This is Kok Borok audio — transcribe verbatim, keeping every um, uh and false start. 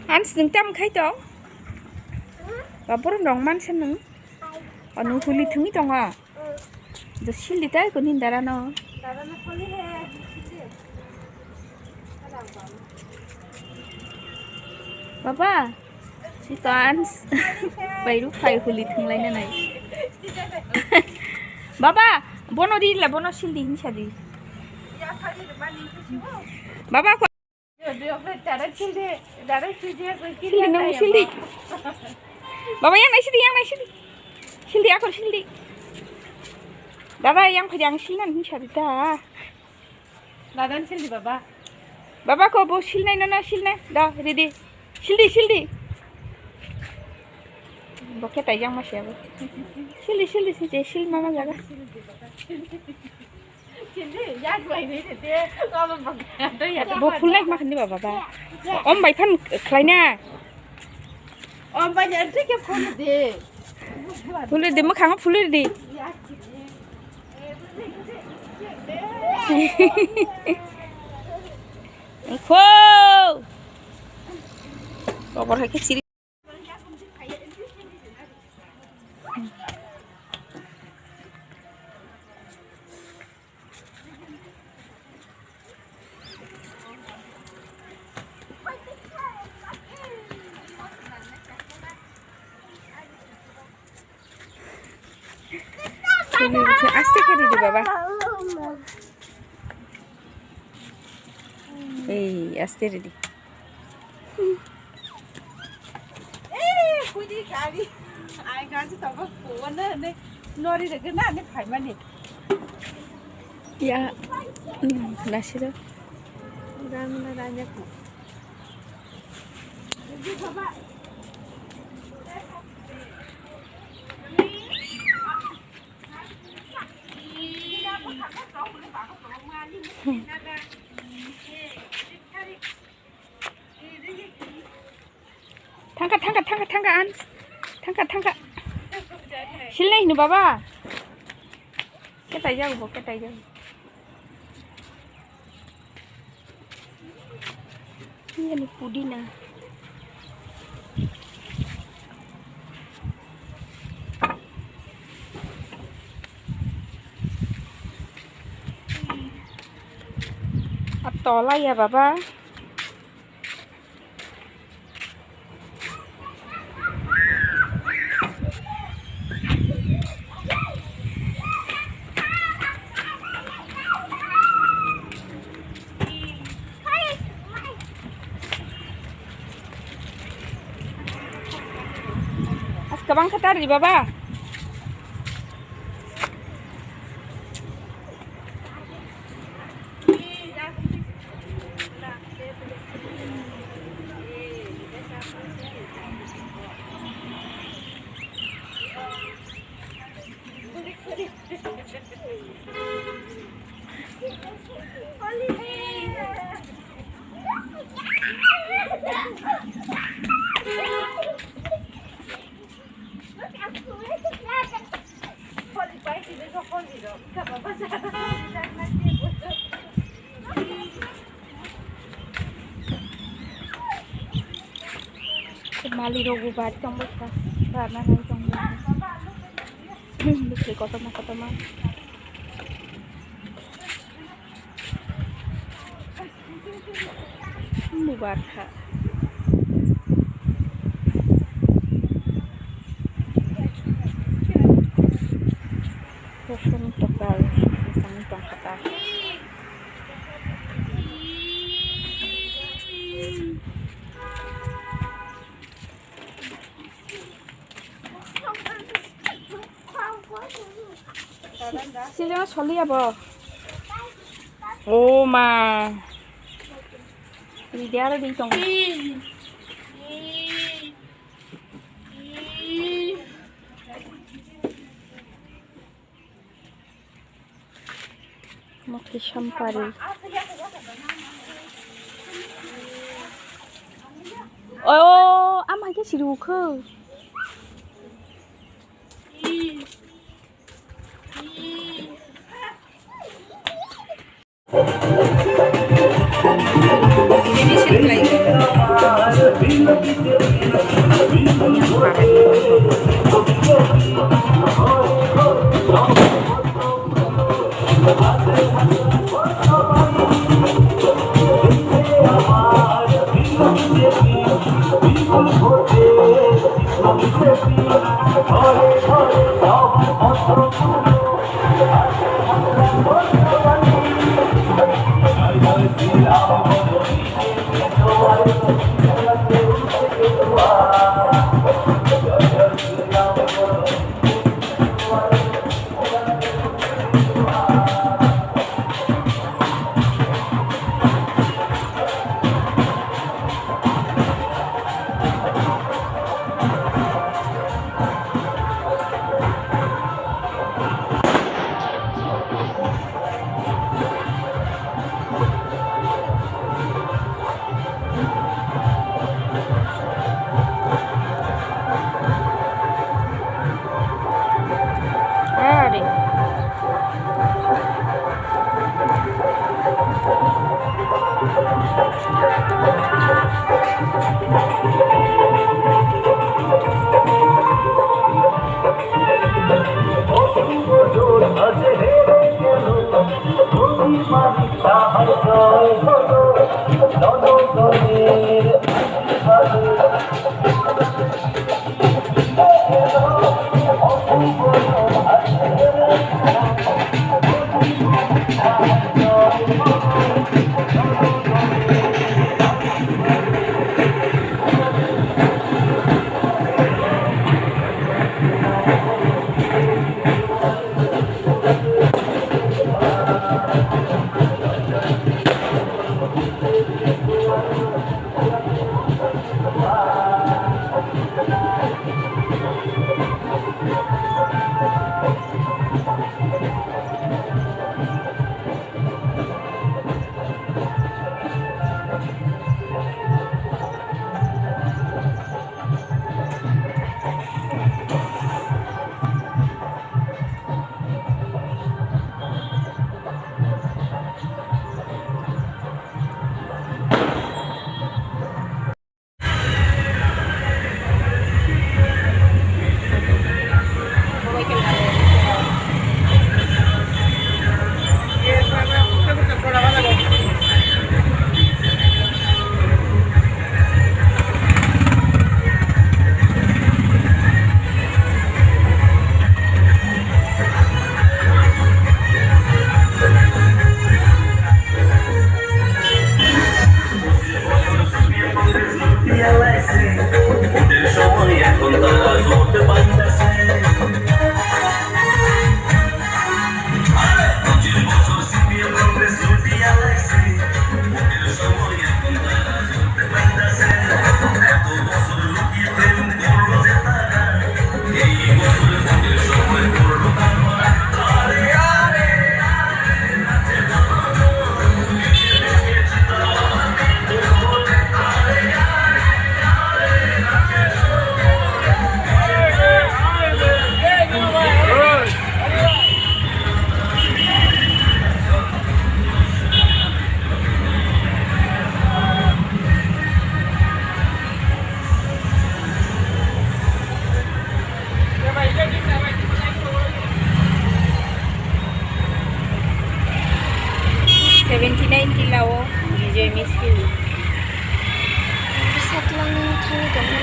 Hans, nwng tam khai tong? Ba borok rong mansa nwng? O, nwng huli thwngwi tongo? Do sildi tai ko nini dara no. Baba, si to Hans. Bai ru khai huli thwnglai na nai. Baba, bono ri le, bono sildi hinsa di. Baba, ko Sildi, nang sildi. Baba, yang nai sildi, yang nai sildi. Sildi, akor sildi. Dada, yang phai ang silna hinsa di ta. Ladan sildi baba. Baba ko bo silnai, no, no, silnai. Da, ready. Sildi, sildi. Bo khe taijak ma se bo. Sildi, sildi, sildi, sil mama jaga. Sildi baba. Sildi, yak bai ni de. Baba baba. Bo phulnai ma khani baba ba. Om bai phan khlaina. Om bai ni thik khe phul de. Phul de, mwkhang phul de. Kho. Kokor hai khe siri. Aste khe ridi baba. Ei, aste ridi. Eh, kudi gari. Ai, gari tabuk kuwana ne nori de gana ne phaimani. Ya, hmm, nasiro. Gana ranya ku. Thangka, thangka, thangka, thangka, an. Thangka, thangka. Silnai hino baba. Ketai jago bo, ketai jago. Ini pudina. Atola ya baba. As kabang khatar di baba. Mali rok bo bari tong bwkha, barna nai tong bwkha. Bwsai kotorma kotorma. Bubar kha. Rosong tokal, rosong tongkha ta. Sijana soliya bo. O ma. Ridi aro di tong. Mokhe sampari. O, ama khe siri ukho. Are. Seventy nine kila o Vijay Misti. Satlang thangwi tongkha